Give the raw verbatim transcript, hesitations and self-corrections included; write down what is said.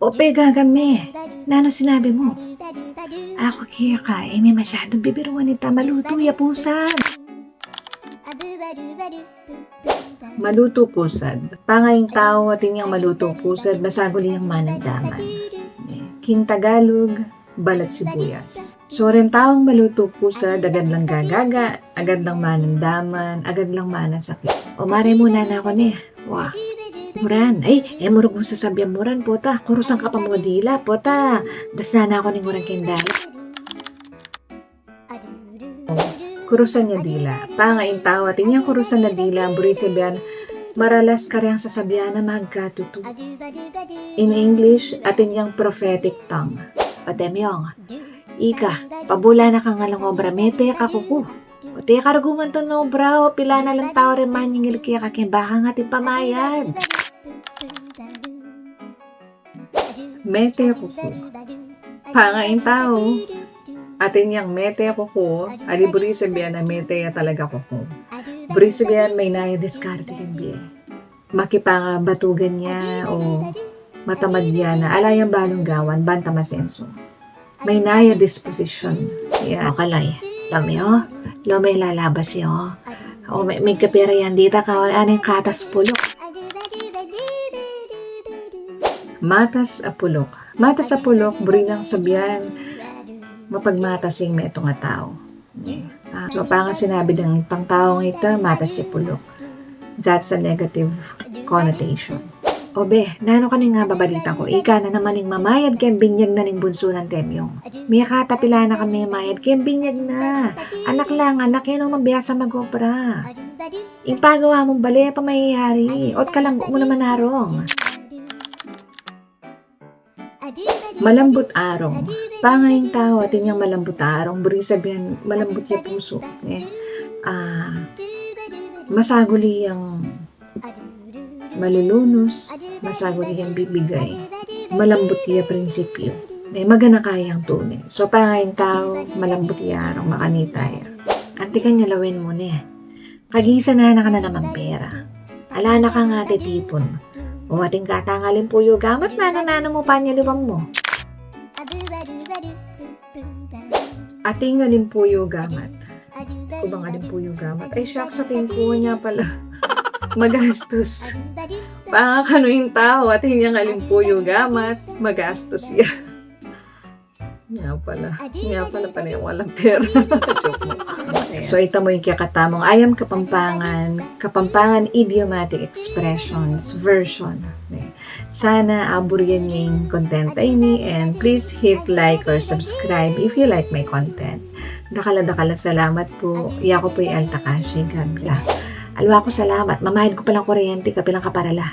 O pe, gaga me, nanu sinabi mu? Aku keka, e me masyadung bibiruan ita, malutu ya pusad. Malutu pusad. Pangayang tau, atin yang malutu pusad, masaguli yang manandaman. King Tagalog, balat sibuyas. So, reng taung malutu pusad, agad lang gagaga, agad lang manandaman, agad lang manasakit. O mare, muna na ku ne. Wa. Muran. Ay, e mu rugul sasabian muran, pota. Kurusan ka pa mu dila, pota. Dasnan na ku ning uran keng dala. Kurusan ya dila. Pangayang tau, atin yang kurusan ya dila, buri sabian, maralas karyang sasabian a magkatutu. In English, atin yang prophetic tongue. O Temyong, ika, pabula na kang alang obra, mete ka kuku. O te ka ruguman tong obra, o pilan na lang tau reng manyingil keka keng bakang atin pamayad. Mete kuku. Pangayang tau, atin yang mete kuku, ali buri sabian a mete ya talaga kuku. Buri sabian, mayna ya diskarte keng bie. Makipangabatugan ya o matamad ya na ala yang balung gawan ban ta masenso. Mayna ya disposition. Ya. O kaloy, lome o. Lome, lalabas ya o. O me, migkapira yan dita ka, o, aning katas puluk. Matas a puluk. Matas a puluk, buri nang sabian, mapagmatas ing metung a tau. Ah, so, panga sinabi dang itang taung ita, matas ya puluk. That's a negative connotation. O be, nanu ka ning ababalita ku? Ika na naman ing mamayad keng binyag na ning bunsu nang Temyong. Mika, ta pilan na kang memayad keng binyag na. Anak lang anak, e na mu mabiasa mag-obra. Ing pagawa mung bale, e pa mayayari. Ot kalanggu mu naman arung. Malambut arung. Pangayang tau, atin yang malambut arung, buri sabian malambut ya pusu, e. Ah, masaguli yang malulunus, masaguli yang bibigay, malambut ya prinsipyu, e, maganaka yang tune. So, pangayang tau, malambut ya arung, makanita ya. Anti kang lawen mu ne. Kagisan na ka na naman pera. Ala na kang atitipun. O atin kata ngan alimpuyu gamat, nanu-nanu mu panyaliwan mu? Atin alimpuyu gamat. Ku bang alimpuyu gamat? Ay, shucks, atin ku, nya pala. Magastus. Pangakanu ing tau, atin yang alimpuyu gamat, magastus ya. Nya pala. Nya pala, pane walang pera. Joke lang. So, ita mu ing kekatamung I Am Kapampangan, Kapampangan Idiomatic Expressions version. Sana aburian ye ing content a ini, and please hit like or subscribe if you like my content. Dakal a dakal a salamat pu. Yaku pu i El Takashi. God bless. Aliwa ku salamat. Mamayad ku palang kuryente, kapilan ka parala?